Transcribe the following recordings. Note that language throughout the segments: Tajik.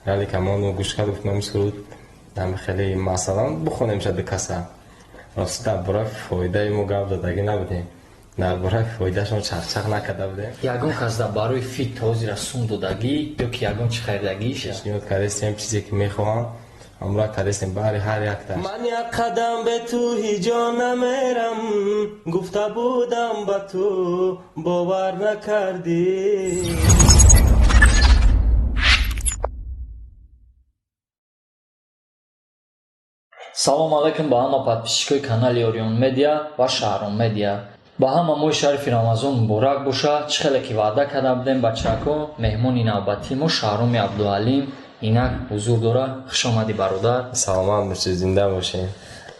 Ралика мону гӯш кард, гуфт номи суруд ҳами хеле, масалан, бухонем шад каса. Рости дар бораи фоидаи мо гап задагӣ набудем, дар бораи фоидаашон чахчах накарда будем. Ягон кас дар барои фит ҳозира сум додагӣ ё ки ягон чӣ харидагиша? Пешниҳод кардастем, чизе ки мехоҳам, ҳамроҳ кардастем баҳри ҳар якта. Ман як қадам бе ту ҳиҷо намерам, гуфта будам ба ту, бовар накардӣ. Салом алайкум ба ҳама подписчикои канали Орион Медиа ва Шаҳром Медиа. Ба ҳама моҳи шарифи Рамазон муборак боша. Чӣ хеле ки ваъда карда будем, бачаҳако, меҳмони навбатии мо Шаҳроми Абдуалим инак ҳузур дорад. Хуш омадӣ, бародар. Саломат бошед, зинда бошед.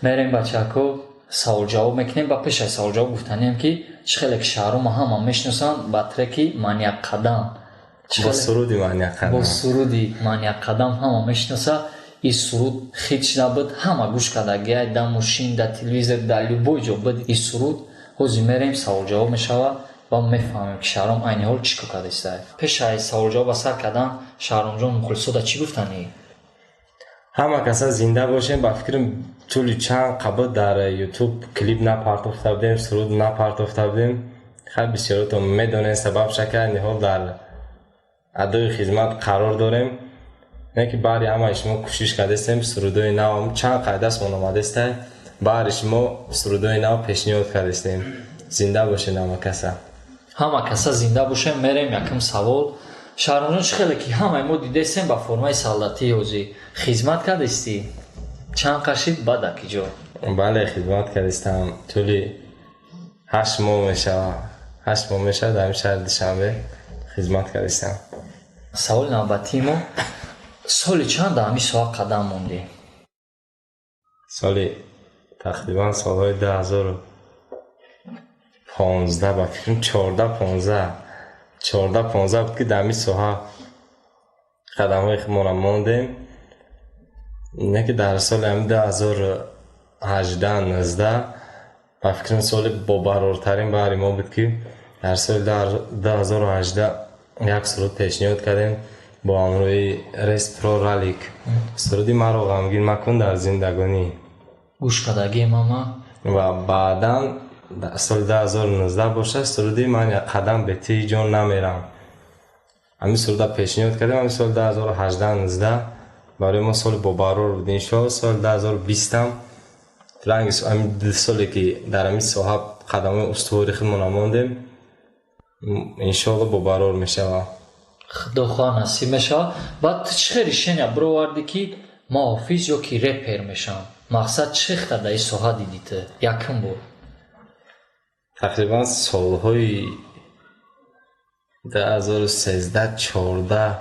Мерем, бачаҳако, саволҷавоб мекунем. Ба пеш аз саволҷавоб гуфтанем, ки чӣ хеле ки Шаҳрома ҳама мешиносанд ба треки «Ман як қадам». Бо суруди «Ман як қадам». Бо суруди «Ман як қадам» ҳама мешиноса. Ин суруд хит шуда буд, ҳама гӯш кардагиай, дар мошин, дар телевизор, дар любой ҷо буд ин суруд. Ҳозир мерем, саволҷавоб мешавад ва мефаҳмем, ки Шаҳром айни ҳол чӣ кор кардааст. Пеш аз саволҷавоб ба сар кардан, Шаҳромҷон, мухлисода чӣ гуфтанӣ? Ҳама каса зинда бошем. Ба фикрам, тӯли чанд қабл дар Ютуб клип напартофта будем, суруд напартофта будем. Хай, бисёротон медонем сабаб шака, айни ҳол дар адои хизмат қарор дорем. Не ки баҳри ҳамаи шумо кӯшиш кардастем, сурудои нав чанд қайдастмон омадастай, баҳри шумо сурудои нав пешниҳод кардастем. Зинда бошед ҳама каса. Ҳама каса зинда бошем. Мерем, якум савол. Шаҳромҷон, чӣ хеле ки ҳамаи мо дидестем, ба формаи солдатӣ ҳозир хизмат кардистӣ. Чанд қашид, баъд акиҷо? Бале, хизмат кардистам. Тӯли 8 моҳ мешавад, 8 моҳ мешавад, дар ҳамин шаҳри Душанбе хизмат кардистам. Саволи навбатии мо: соли чанд дар ҳамин соҳа қадам мондӣ? Соли тақрибан солҳои 2015, ба фикрам, 14, 15, 14, 15 буд, ки дар ҳамин соҳа қадамҳои худмонро мондем. Не ки дар соли ҳамин 2018, 19, ба фикрам, соли бобарордтарин баҳри мо буд, ки дар соли 2018 як суруд пешниҳод кардем бо ҳамроҳии Респро Ралик, суруди «Маро ғамгин макун дар зиндагонӣ». Гӯш кардагием ама. Ва баъдан дар соли 2019 бошад, суруди «Ман як қадам бе ту ҷон намерам», ҳамин суруда пешниҳод кардем. Ҳамин соли 2018, 19 барои мо соли бобарор буд. Иншоалло, соли 2020-ам ранги ҳамин 2 соле ки дар ҳамин соҳа қадамҳои устувори худмонро мондем, иншоалло, бобарор мешавад. Худо хоҳа, насиб мешавад. Баъд ту чӣ хел решения бировардӣ, ки ман ҳофиз ё ки репер мешавам? Мақсад чӣ хел дар ин соҳа дидӣ ту якум бор? Тақрибан солҳои 2013, 14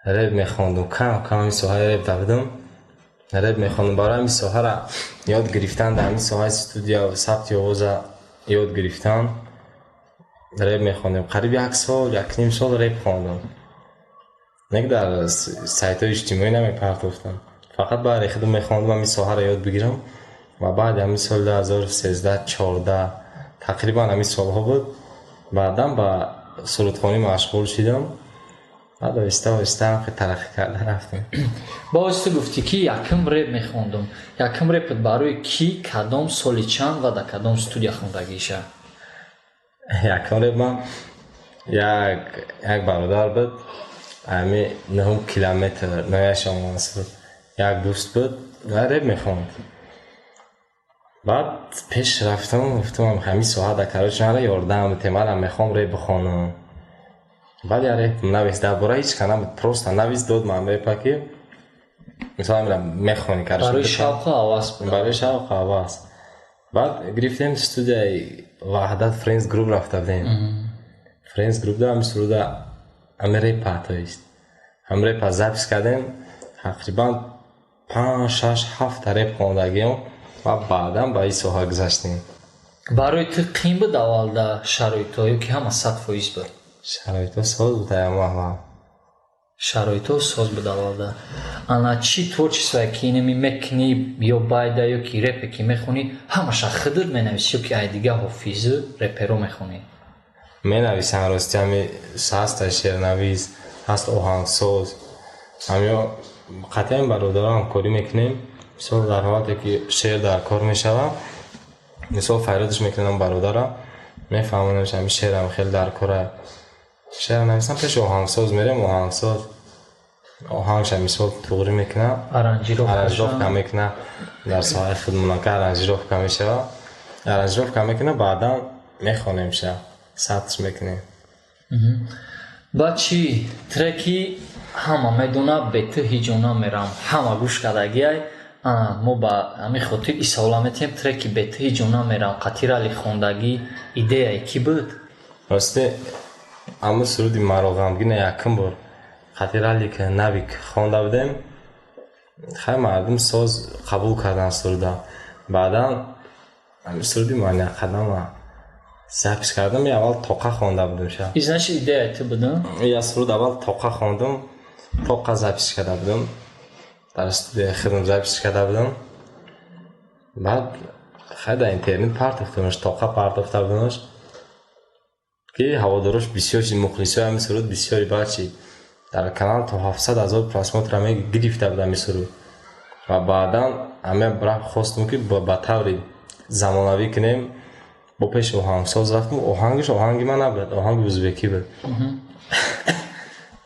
реп мехондум. Кам кам ҳамин соҳаи реп будам, реп мехондум. Барои ҳамин соҳаро ёд гирифтан, дар ҳамин соҳаи студия сабти овоза ёд гирифтан, реп мехондем. Қариб як сол, якним сол реп хондам. Не ки дар сайтҳои иҷтимоӣ намепартофтам, фақат баҳри худам мехондам, ҳамин соҳаро ёд бигирам. Ва баъди ҳамин соли 2013, 14, тақрибан ҳамин солҳо буд, баъдан ба сурудхонӣ машғул шидам. Баъд оҳиста оҳиста тараққӣ карда рафтем. Боз ту гуфтӣ, ки якум реп мехондум. Якум репат барои кӣ, кадом соли чанд ва дар кадом студия хондагиша? Якум реп ман як бародар буд, ҳами нӯҳум километр, ноҳияи Шоҳмансур, як дӯст буд ва реп мехонд. Баъд пеш рафтам, гуфтам, ҳамин соҳа короче, мара ёрдам бите, манам мехоҳам реп бихонам. Баъд як реп навис, дар бораи ҳеч ка набуд, просто навис, дод ман репа, ки мисол ҳамира мехонӣ. Барои шавқу ҳавас. Барои шавқу ҳавас. Баъд гирифтем, студияи Ваҳдат Френдс Груп рафта будем. Френдс Груп да ҳами суруда, ҳами репа, то есть ҳами репа запись кардем. Тақрибан панҷ, шаш, ҳафта реп хондагием ва баъдан ба ин соҳа гузаштем. Барои ту қин буд аввалда шароитҳо ё ки ҳама 100% буд? Шароитҳо соз буд ҳама аввал. Шароитҳо соз буд аввалда. Ана чӣ творчествое ки инами мекунӣ, ё байда, ё ки репе ки мехонӣ, ҳамаша худат менависӣ ё ки ай дига ҳофизу реперо мехонӣ? Менависам, рости, ҳами ҳаста шернавис, ҳаст оҳангсоз. Ҳамё қатъиян бародаро ҳамкорӣ мекунем. Мисол, дар ҳолате ки шеър дар кор мешавад, мисол, фарёдаш мекунам бародара, мефаҳмонамш, ҳами шеърам хеле дар кора. Шеър нависам, пеши оҳангсоз мерем, оҳангсоз оҳангша, мисол, туғрӣ мекунад, аранжировка мекунад. Дар соҳаи худмонака аранжировка мешавад, аранжировка мекунад, баъдан мехонемша, сабтш мекунем. Баъд чӣ? Треки ҳама медона, «Бе ту ҳеҷ намерам», ҳама гӯш кардагиай. Мо ба ҳамин хотир и савола метиҳем: треки «Бе ту ҳеҷ намерам» қати Ралик хондагӣ идеяи кӣ буд? Росте, ҳамун суруди «Маро ғамгина» якум бор қати Ралик Навик хонда будем. Хай, мардум соз қабул карданд суруда. Баъдан суруди «Ман як қадама» запись кардам. Аввал тоқа хонда будем ша. И значит, идея ту буд? Я суруд аввал тоқа хондум, тоқа запись карда будам, дар студияи худам запись карда будам. Баъд хай, дар интернет партофтамаш, тоқа партофта будамаш, ки ҳаводорош бисёр шид, мухлисои ҳамин суруд бисёри. Баъд чи, дар канал то 700 000 просмотра мегирифта буд ҳамин суруд. Ва баъдан ҳама рафт, хостум, ки ба таври замонавӣ кунем. Бо пеши оҳангсоз рафтем. Оҳангаш оҳанги ман набуд, оҳанги узбекӣ буд.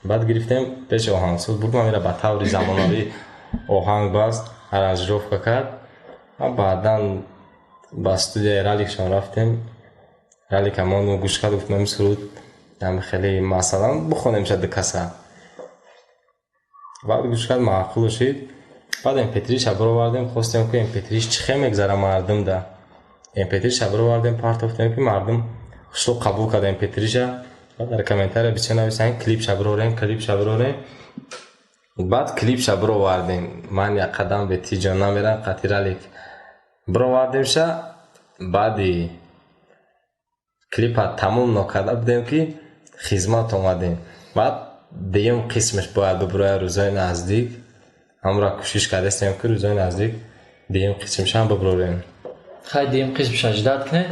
Баъд гирифтем, пеши оҳангсоз бурдам, ира ба таври замонавӣ оҳанг баст, аранжировка кард. Ва баъдан ба студияи Раликшон рафтем. Ралик ҳамон гӯш кард, гуфт: «Ҳамин суруд ҳами хеле, масалан, бихонем ша ду каса». Баъд гӯш кард, маъқул шид. Баъд mp3-ша бировардем, хостем, ки mp3-ш чӣ хел мегзара мардум да. mp3-ша бировардем, партофтем, ки мардум хушрӯ қабул кард mp3-ша. Баъд дар комментария бисёр нависанд: «Клипша бирорем, клипша бирорем». Баъд клипша бировардем, «Ман як қадам бе ту ҷон намерам» қати Ралик бировардемша. Баъди клипа тамом нокарда будем, ки хизмат омадем. Баъд дуюм қисмаш бояд бибирояд рӯзои наздик. Ҳамро кӯшиш кардастем, ки рӯзои наздик дуюм қисмашам бибирорем. Хай, дуюм қисмаша ждать кунед.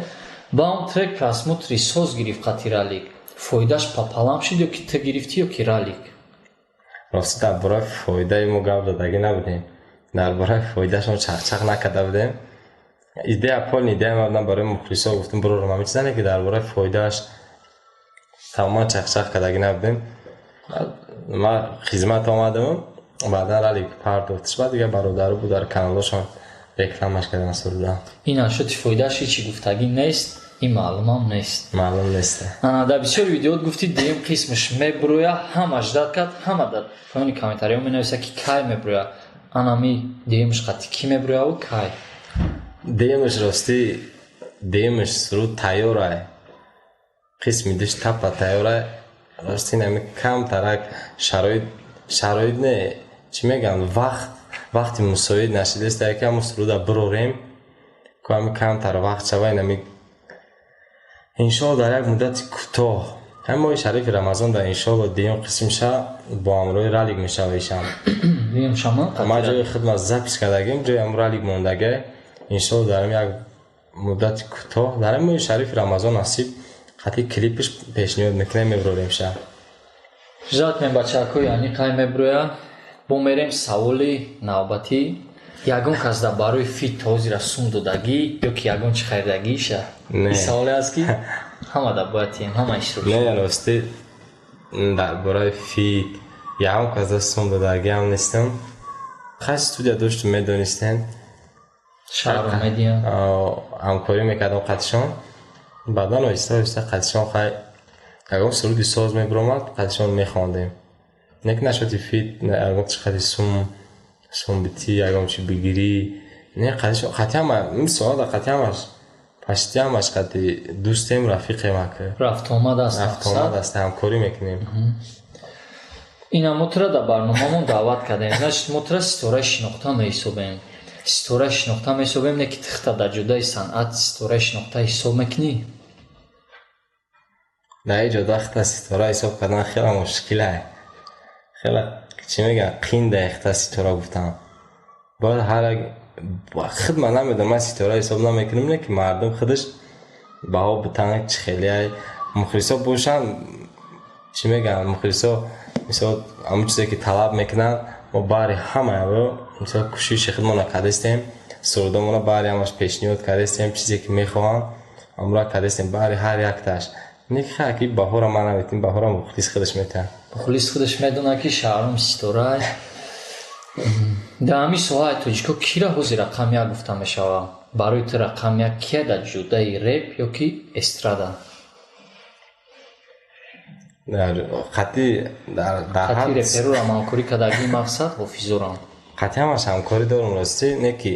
Ба он трек просмотри соз гирифт қати Ралик. Фоидаш пополам шуд ё ки ту гирифтӣ, ё ки Ралик? Рости, дар бораи фоидаи мо гап додагӣ набудем, дар бораи фоидашон чақчақ накарда будем. Идея, полный идея ман барои мухлисо гуфтам, бирорам ҳамин чизане, ки дар бораи фоидааш тамоман чақчақ кардагӣ набудем. Ман хизмат омадам, баъдан Ралик партофтиш, баъд дигар бародару буд, дар каналошон рекламаш кардан суруда. Ин ашоти фоидааш ҳечи гуфтагӣ нест, ин маълумам нест. Маълум нест. Дар бисёр видеот гуфтӣ, дуюм қисмаш мебуроя, ҳама ждать кард, ҳама дар поёни комментариҳо менависа, ки кай мебуроя. Анами дуюмаш қати кӣ мебурояву кай? Дуюмаш, ростӣ, дуюмаш суруд тайёрай, қисми душ тапа тайёрай. Рости, нами камтарак шароит не, чӣ мегӯянд, вақт, вақти мусоид нашидааст, яке ҳамун суруда бирорем, ку ҳами камтар вақт шава. Инами, иншоалло, дар як муддати кӯтоҳ, ҳамин моҳи шарифи Рамазон дар, иншоалло, дуюм қисмша бо ҳамроҳи Ралик мешава ишам. Ман ҷои хидмат запись кардагим, ҷои ҳамн Ралик мондагай. Иншоалло, дар як муддати кӯтоҳ, дар ҳамин моҳи шарифи Рамазон, насиб, қати клипиш пешниҳод мекунем, мебирорем ша. Ждать кунем, бачаҳако, яъни кай мебироя. Бо мерем саволи навбатӣ: ягон кас дар барои фит ҳозира сум додагӣ ё ки ягон чӣ харидагиша? Не. Саволе аст, ки ҳама дар бояд тием, ҳама иштирок. Не, ростӣ, дар бораи фит ягон кас да сум додагиам нестам. Хай, студия доштум, медонистем. Шаҳрро медиҳам. Ҳамкорӣ мекардам қатишон. Баъдан оҳиста оҳиста қатишон, хай, ягон суруди соз мебиромад, қатишон мехондем. Не ки нашоти фит, ягон чи қади сум битӣ, ягон чи бигирӣ, не. Қатишон, қати ҳама мисол, қати ҳамаш, почти ҳамаш қати дӯстем, рафиқем ака. Рафтуомад аст. Рафтуомад аст, ҳамкорӣ мекунем. Ина мо тура дар барномаамон даъват кардем, значит, мо тура ситораи шинохта меҳисобем, ситораи шинохта меҳисобем. Не ки тихта дар ҷодаи санъат ситораи шинохта ҳисоб мекунӣ? Дар ин ҷода хита ситора ҳисоб кардан хеле мушкилае, хеле, чӣ мегӯянд, қинда хита ситора гуфтан. Бояд ҳар як худ, ман намедонам, ман ситора ҳисоб намекунам, не ки мардум худаш баҳо битанад, чӣ хелеай. Мухлисо бошанд, чӣ мегӯянд, мухлисо. Мисол, ҳамон чизе ки талаб мекунанд, мо баҳри ҳамаи мисол кӯшиши худмона кардастем, сурудомона баҳри ҳамаш пешниҳод кардастем, чизе ки мехоҳанд, ҳамро кардастем баҳри ҳар якташ. Не ки хай ки баҳора ман наметим, баҳора мухлис худаш метиҳад. Мухлис худаш медонад, ки Шаҳром ситорай. Дар ҳамин соҳаи тоҷико кира ҳозир рақами як гуфта мешавад? Барои ту рақами як кия дар ҷудаи реп ё ки эстрада? Дар хати дар хати репероро ҳамкорӣ кардагии, мақсад ҳофизорам. Хати ҳамаш ҳамкорӣ дорам, ростӣ, не ки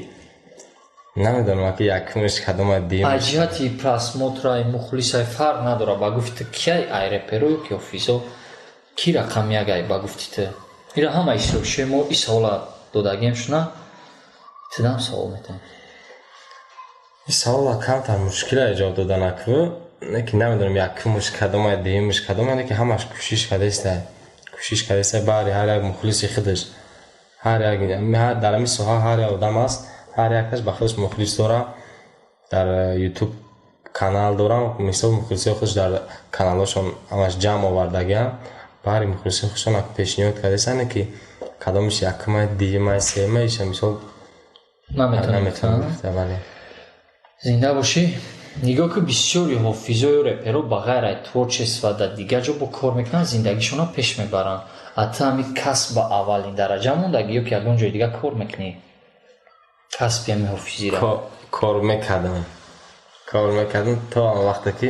намедонам ки якумш кадома. Дим аз ҷиҳати просмотрай, мухлисай фарқ надорад. Ба гуфти ту кияй, ай реперо ё ки ҳофизо, ки рақами як ай ба гуфти ту? Ира ҳама иштирокчиҳои мо и савола додагием шуна, тудам савол метаҳем. Ин савола камтар мушкила ҷавоб додан акву, не ки намедонам якумш кадомай, дуюмш кадомай, не ки ҳамаш кӯшиш кардааста, кӯшиш кардааста баҳри ҳар як мухлиси худаш. Ҳар як дар ҳамин соҳа ҳар як одам аст, ҳар якташ ба худаш мухлис дора. Дар Ютуб канал дорам, мисол, мухлисои худаш дар каналҳошон ҳамаш ҷамъ овардагиам, баҳри мухлисои худшон пешниҳод кардаистанд, ки кадомиш якумай, дуюмай, сеюмай, иша мисол наметавонам гуфта, бале. Зинда бошӣ. Нигоҳ ки бисёри ҳофизою реперо ба ғайр аз творчество дар дигар ҷо бо кор мекунанд, зиндагишонро пеш мебаранд. А ту ҳамин касб ба аввалин дараҷа мондагӣ ё ки ягон ҷои дигар кор мекунӣ, касби ҳамин ҳофизиро? Кор мекардам, кор мекардам то он вақте ки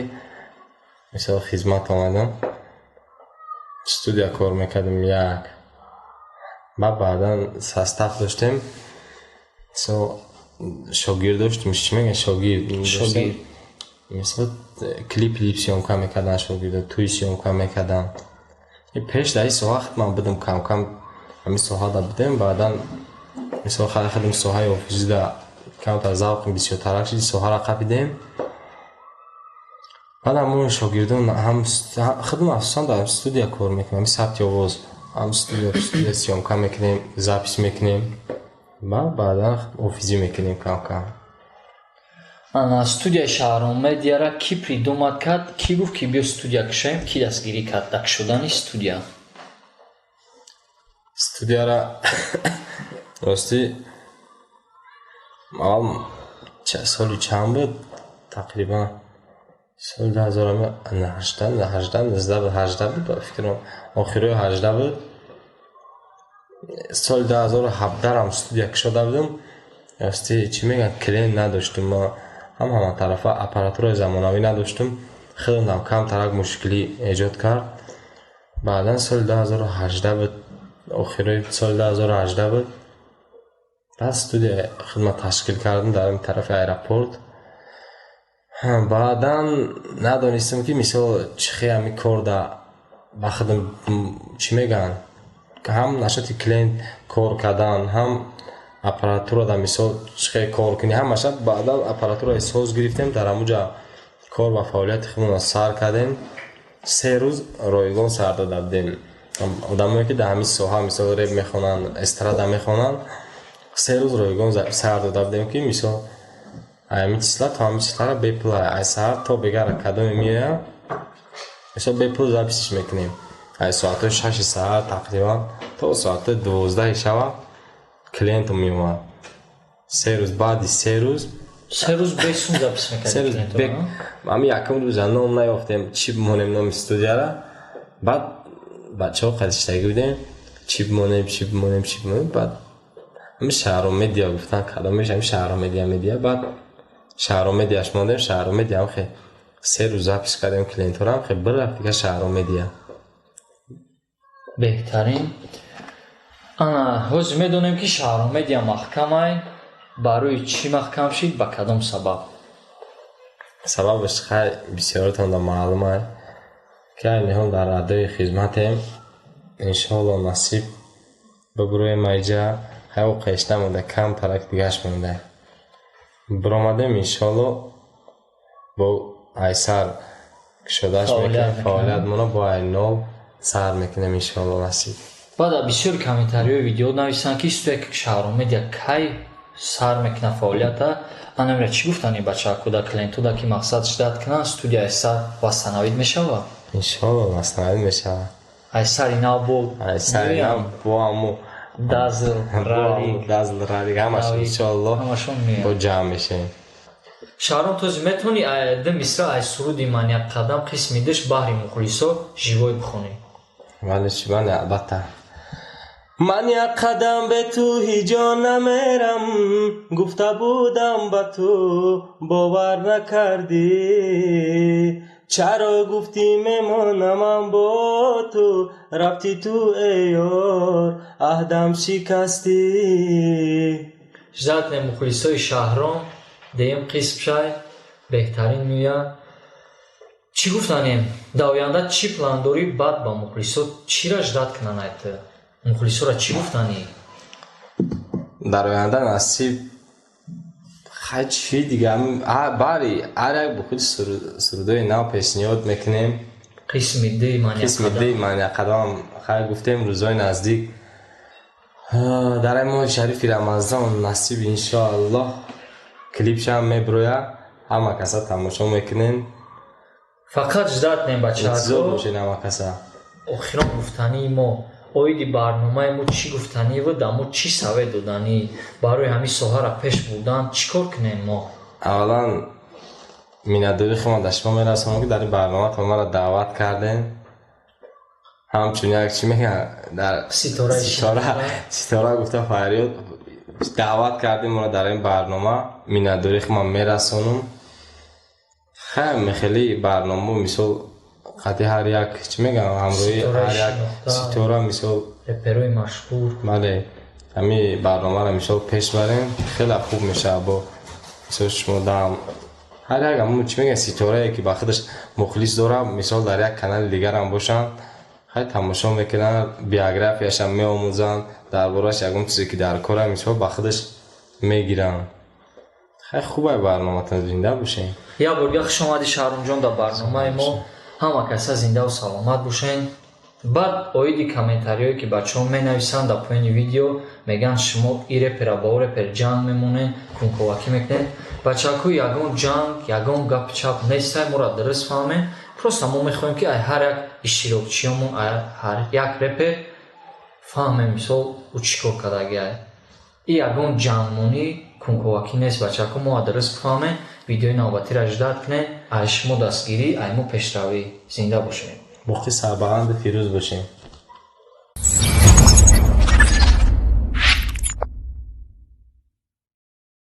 мисол хизмат омадам, студия кор мекардам як, баъд баъдан состав доштем, мисол, шогирд доштем, чӣ мегӯянд, шогирд. Шогирд. Мисол, клип лип съёмка мекардан шогирдо, тӯй съёмка мекардан. Пеш дар ин соҳа ман будам, камкам ҳамин соҳада будем. Баъдан мисол худам соҳаи ҳофизида камтар завқам бисёртарак шуд, соҳаро қапидем. Баъд ҳамон шогирдон худам асосан дар студия кор мекунем, ҳамин сабти овоз, ҳам студия съёмка мекунем, запись мекунем, баъдан ҳофизӣ мекунем кам-кам. Ана студияи Шаҳром Медиара кӣ придумать кард? Кӣ гуфт, ки биё студия кушоем? Кӣ дастгирӣ кард дар кушодани студия? Студияра, ростӣ, аввал соли чанд буд, тақрибан соли 2018, 19 буд, 18 буд, ба фикрам, охирои 18 буд. Соли 2017-рам студия кушода будам. Ростӣ, чӣ мегӯянд, клиент надоштум ма, ҳам ҳаматарафа аппаратураи замонавӣ надоштум, худам камтарак мушкилӣ эҷод кард. Баъдан соли 2018 буд, охирои соли 2018 буд, баъд студия хидмат ташкил кардам дар тарафи аэропорт. Баъдан надонистам, ки мисол чӣ хел ҳамин кор да ба худам, чӣ мегӯянд, ҳам нашоти клиент кор кардан, ҳам аппаратурада мисол чӣ хел кор кунӣ, ҳамаша. Баъдан аппаратураи соз гирифтем, дар ҳамуҷа кор ва фаъолияти худамонро сар кардем. 3 рӯз ройгон сар дода будем. Одамое ки дар ҳамин соҳа, мисол, реп мехонанд, эстрада мехонанд, 3 рӯз ройгон сар дода будем, ки мисол ҳамин числа то ҳамин числара бепул, аз саҳар то бегара кадоме меояд, мисол, бепул записиш мекунем. Аз соатҳои 6-и саҳар тақрибан то соатҳои 12-и шава клиенту меомад. 3 рӯз, баъди 3 рӯз. 3 рӯз бесум запись 3 рӯз. Мекардед? Ҳамин якум рӯза ном наёфтем, чӣ бимонем номи студияра. Баъд бачаҳо қадиштагӣ будем, чӣ бимонем, чӣ бимонем, чӣ бимонем. Баъд ҳамин Шаҳром Медиа гуфтан, кадомеш ҳамин Шаҳром Медиа, Медиа. Баъд Шаҳром Медиаш мондем. Шаҳром Медиа ҳам хе 3 рӯз запись кардем клиентҳоро, ҳам хе бирафт дига Шаҳром Медиа. Беҳтарин. Ана ҳозир медонем, ки Шаҳром Медиа маҳкамай. Барои чӣ маҳкам шид, ба кадом сабаб? Сабабаш хай бисёротонда маълума, ки айни ҳол дар адои хизматем. Иншоалло, насиб бибурӯем айҷа. Хай оқеш намонда, камтарак дигаш монда. Биромадем, иншоалло, бо айсар кушодаш мекунем, фаъолиятмонро бо ай нол сар мекунем, иншоалло, насиб. Баъд бисёр комментариҳои видео нависанд, ки студия Шаҳром Медиа кай сар мекунад фаъолията. Анамира чӣ гуфтанд ин бачаҳо, клиентода, ки мақсад ждать кунанд, студияи сар восстановить мешавад? Иншоалло, восстановить мешавад. Ай сари нав бо. Ай сари нав бо ҳамо. Дазл, Ралик. Дазл, Ралик, ҳамаш иншоаллоҳ бо ҷамъ мешем. Шаҳром, този метавонӣ ду мисра аз суруди «Ман як қадам» қисми душ баҳри мухлисо живой бихонӣ? Бале, чӣ бале, албатта. Ман як қадам бе ту ҳиҷо намерам, гуфта будам ба ту, бовар накардӣ. Чаро гуфтӣ мемонамам бо ту, рафтӣ ту, эй ёр, аҳдам шикастӣ. Ждать мухлисои Шаҳром, деюм қисм шай беҳтарин меоя. Чӣ гуфтанем, дар оянда чӣ план дорӣ? Баъд ба мухлисо чира ждать кунанд ай ту? Мухлисоро чӣ гуфтанӣ? Дар оянда насиб, хай, чӣ дига, бари ҳар як бо худи сурудои нав пешниҳод мекунем. Қисми ди Ман. Қисми ди «Ман як қадам», хай, гуфтем, рӯзҳои наздик, дар ай моҳи шарифи Рамазон, насиб, иншоаллоҳ, клипшам меброя, ҳама каса тамошо мекунен. Фақат ждать нем, бачаҳо. Бошед ҳама каса. Охирон гуфтании мо оиди барномаи мо чӣ гуфтаниву дар мо чӣ совет доданӣ? Барои ҳамин соҳаро пеш бурдан чӣ кор кунем мо? Аввалан, миннатдории худам дар шумо мерасонам, ки дар ин барноматон маро даъват кардем, ҳамчун як, чӣ мегӯянд, дар ситора гуфта фарёд даъват кардем моро дар ин барнома. Миннатдории худам мерасонам. Хай, хеле барнома, мисол, қатъи ҳар як, чӣ мегӯям, ҳамроҳи ҳар як ситора, мисол, реперои машҳур. Бале, ҳамин барномаро, мисол, пеш барем, хеле хуб мешавад. Бо, мисол, шумо дам ҳар як ҳамун, чӣ мегӯянд, ситорае, ки ба худаш мухлис дорад, мисол, дар як канали дигарам бошанд, хай, тамошо мекунанд, биографияшам меомӯзанд, дар борааш ягон чизе ки дар кора, мисол, ба худаш мегиранд. Хай, хубай барноматон, зинда бошем. Як бор дига хуш омадӣ, Шаҳрумҷон, дар барномаи мо. Ҳама каса зиндаву саломат бошен. Баъд оиди комментариҳое, ки бачаҳо менависанд дар поёни видео, мегӯянд, шумо и репера ба о репер ҷанг мемонед, кунковакӣ мекунед. Бачаҳаку, ягон ҷанг, ягон гапи чап нестай, моро дуруст фаҳмем. Просто мо мехоҳем, ки ай ҳар як иштирокчиёмон, ай ҳар як репер фаҳмем, мисол, ӯ чӣ кор кардагиай. И ягон ҷангмонӣ, кунковакӣ нест, бачаҳаку, моро дуруст бифаҳмем. Видеои навбатиро ждать кунед. Ай шумо дастгирӣ, ай мо пешравӣ. Зинда бошед. Боқӣ сарбаланду фирӯз бошем.